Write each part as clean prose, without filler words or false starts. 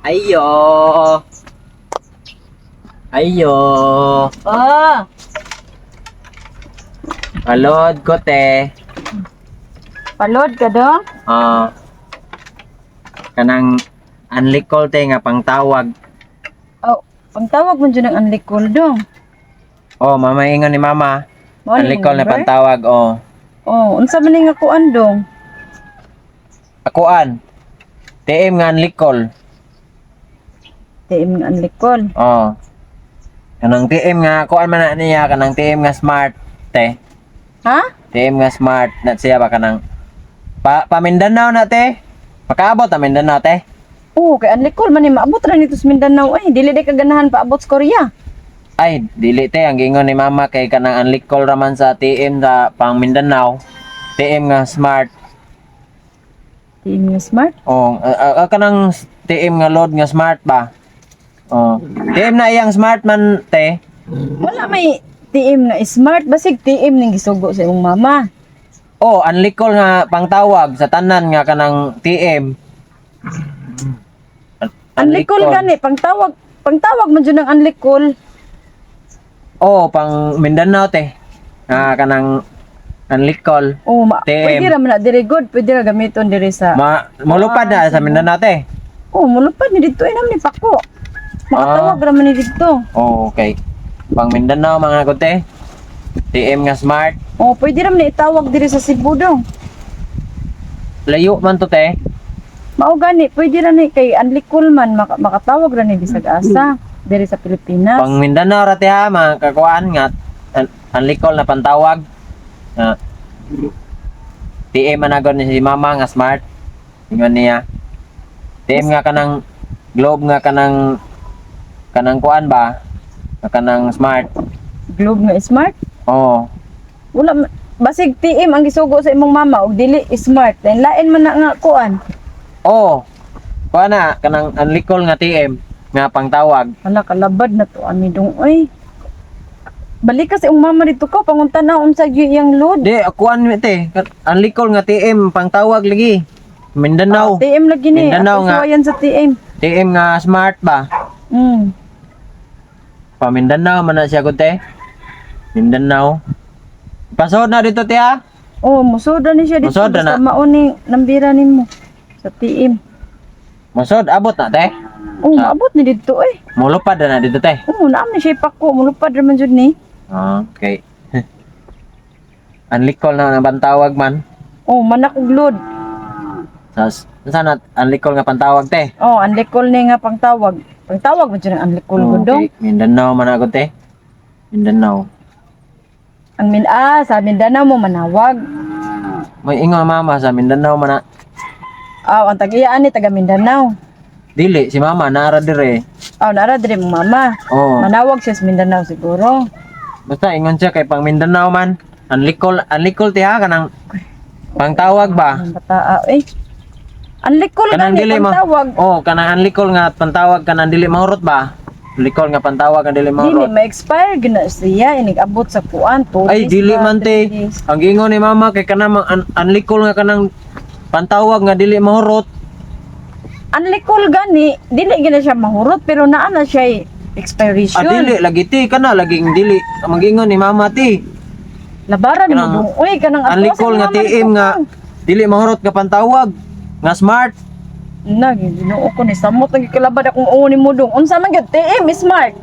Ayo. Ayo. Ah, Palod ko, te. Palod ka do? Ah. Kanang unlicol, te, nga pangtawag. Oh, pangtawag mo dyan ang unlikol do. Oh, mama ingon ni mama. Mao ni Unlicol na number? pantawag, oh. Oh, unsa man ni nga kuan dong? Akuan. TM nga unlicol. TM nga unlikol. Oh. Kanang TM nga kuan man na niya, kanang TM nga smart, te. Ha? TM nga smart na siya ba, kanang pa pamindanao na, te. Makaabot ta Mindanao, te. Oo, kay unlikol man ni maabot ra nito sa Mindanao ay. Dili day ka ganahan paabot sa Korea. Ay, dili, te, ang giingon ni mama kay kanang unlicol raman sa TM sa pang Mindanao. TM nga smart. TM nga smart. Oh, kanang TM nga load nga smart ba? Oh. TM na iyang smart man, te. Wala may TM nga smart, basig TM ning gisugo sa imong mama. Oh, unlicol nga pangtawag sa tanan nga kanang TM. Unlikol gani pangtawag, pangtawag man jud ang unlikol. Oh, pang Mindanao, te. Ah, kanang unlicol. Oh, ma TM. pwede ra man na diri good, pwede ra gamiton diri sa Ma mulupad na sa Mindanao, te. Oh, mulupad ni dito ay naman ni pako. Makatawag ra man ni dito. Oh, okay. Pang Mindanao mga kote. TM nga smart. Oh, pwede ra man ni itawag diri sa Cebu dong. Layo man to, te. Mao gani, pwede ra ni kay unlikol man makatawag ra ni bisag asa diri sa Pilipinas. Pang Mindanao ra, te, ha, mga kakuan nga unlicol na pantawag. Ah. TM man ni si mama nga smart. Ingon niya. TM nga kanang globe nga kanang kanang kuan ba? Nga kanang smart. Globe nga smart. Oh. Wala basig TM ang gisugo sa imong mama og dili smart. Lain lain man na nga kuan. Oh. Kuan na kanang unlicol nga TM nga pangtawag. Wala, kalabad na to ani dong oy. Balik ka sa imong mama dito ko pangunta na unsa gyud iyang load. Di, kuan mi, te. Unlicol nga TM pangtawag lagi. Mindanao. Ah, TM lagi ni. Mindanao Ato nga. suwayan sa TM. TM nga smart ba? Pa Mindanao man na siya ko, te. Mindanao. Pasod na dito, te, ha. Oh, musoda ni siya dito. Musoda Basta na. mao ni nambira nimo sa TM. Masod abot na, te. Oh, Sa- maabot ni dito eh. Mulupad na na dito, te. Oh, naam ni siya ipako, mulupad ra man jud ni. Ah, okay. Unlicol na nga pantawag man. Oh, manak og load. Sa sana unlicol nga pantawag, te. Oh, unlikol ni nga pangtawag. Pangtawag man jud ang unlikol gudong. Okay. Mindanao man ako, te. Mindanao. Ang min ah, sa Mindanao mo manawag. May ingon mama sa Mindanao man na. Ah, ang tag-iya ani taga Mindanao. Dili si mama naara dire. Ah, nara diri mong mama. Oh. Manawag siya sa Mindanao siguro. Basta ingon siya kay pang Mindanao man. Unlicol, unlicol, te, ha, kanang pangtawag ba? Ang bata eh. Unlikol Kanang gani dili ma. pangtawag. Oh, kanang unlicol nga pantawag, kanang dili mahurot ba? Unlicol nga pantawag ang dili Dili mahurot. ma-expire gina siya inig abot sa kuan 2 Ay, days dili ba, man, 3 te. days. Ang giingon ni mama kay kanang unlicol nga kanang pantawag nga dili mahurot. Unlikol gani, dili gina siya mahurot pero naa na siya expiration. Ah, dili lagi, te, kana laging dili. Ang giingon ni mama, te. Labaran mo Kanang dong. Uy, kanang ato Unlicol sa nga mama TM dito nga ka. dili mahurot nga pantawag nga smart. Na, Ginoo ko ni samot ang gikalabad akong uo ni mo dong. Unsa man gyud TM smart.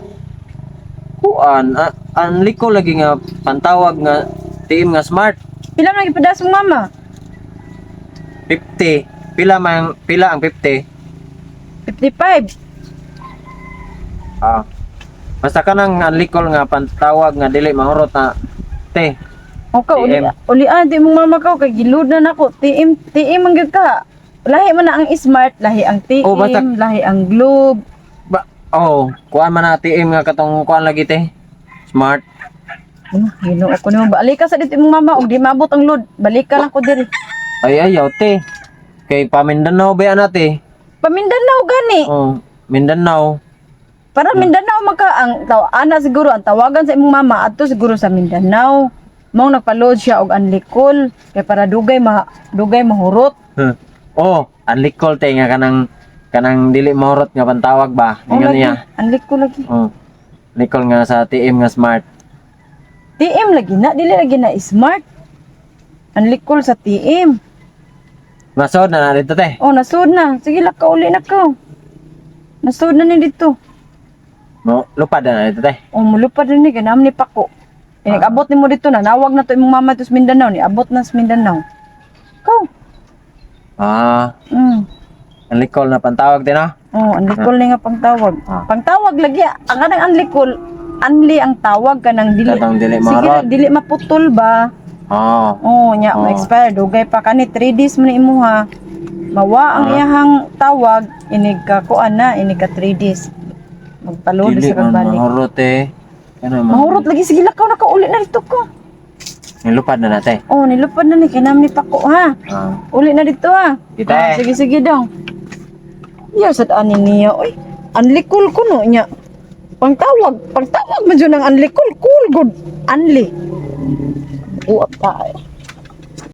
Kuan, unlicol lagi nga pantawag nga TM nga smart. Pila man gipadas mong mama? 50. Pila man pila ang 50? 55. Ah. Basta kanang unlicol nga pantawag nga dili mahurot na, te. Okay, uli, TM. uli ah, di mong mama ka kay gilud na nako. TM, TM man gyud ka. Lahi man na ang smart, lahi ang TM, Oh, lahi ang Globe. Ba, oh, kuan man na TM nga katong kuan lagi, te. Smart. Ano, Ginoo ko nimo. Balik ka sa dito imong mama og di maabot ang load. Balik ka lang ko diri. Ay ayaw, te. Kay pa Mindanao ba yan, te? Pamindanao gani. Oh, Mindanao. Para Mindanao maka ang taw ana siguro ang tawagan sa imong mama adto siguro sa Mindanao. Mao nagpa-load siya og unlikol kay para dugay ma dugay mahurot. Huh. Oh, unlicol, te, nga kanang Kanang dili mahurot nga pantawag ba? Oh, Ingon lagi. niya. Unlicol lagi. Oh. Nicole nga sa TM nga Smart. TM lagi na, dili lagi na Smart. Unlicol sa TM. Masod na na dito, te. Oh, nasud na. Sige lakaw, uli na ka. Nasud na ni dito. Mo lupad na na dito, te. Oh, mulupad na ni ganam ni Pako. Eh, nag-abot nimo dito na nawag na to imong mama to sa Mindanao ni abot na sa Mindanao. Ko. Ah, unlicol na pantawag din, no? Oh, unlicol ni nga pangtawag. Ah. Pangtawag lagi ang kanang unlicol, unli ang tawag kanang dili. Katong dili Sige, mahurot. dili maputol ba? Oh. Oh, nya Oh. ma-expire dugay pa kani 3 days man ni imuha. Mawa ang iyahang tawag inig ka kuan na inig ka 3 days. Magpalodi Dili sa man kagbalik. mahurot eh. Ano man? Mahurot lagi, sige lakaw na ka, uli na dito ko. Nilupad na na, te. Oh, nilupad na ni kay ni Pako ha. Ah. Uli na dito ha. Kita Ah, eh. sige sige daw. Ya sad ani niya oy. Unlikol ko no niya. Pangtawag, pangtawag man jud ang unlikol, cool good. Unli. Uap ta eh.